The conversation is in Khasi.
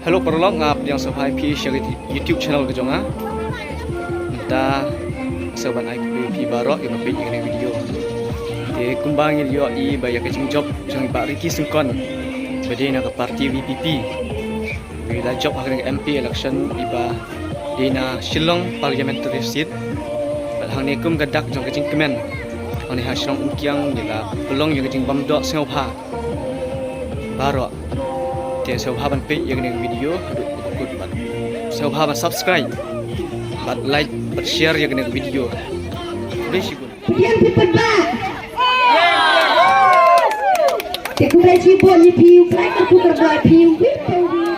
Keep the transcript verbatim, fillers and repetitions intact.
Hello paralok, nga pdiang sngewbha ïa phi sha ka YouTube channel ka jong nga. Mynta sngewbha ban ai khublei ïa phi baroh kiba peit ïa kane ka video. Te kumba ngi ïohi ba ïa ka jingjop jong i Bah Ricky Syngkon ba dei na ka party VPP, ba i la jop ha kane ka MP election iba dei na Shillong Parliamentary Seat. Bad hangne kum ka dak jong ka jingkmen, hangne ha Shillong Umkiang ngi la pynlong ïa ka jingbam doh sngewbha baroh. Te sngewbha ban peit ïa kane ka video haduh kaba kut bad sngewbha ban subscribe bad like bad share ïa kane ka video. Khublei shibun. Pdiang phi paidbah. Te khublei shibun ïa phi, u Blei un kyrkhu kyrdoh ïa phi uwei pa uwei.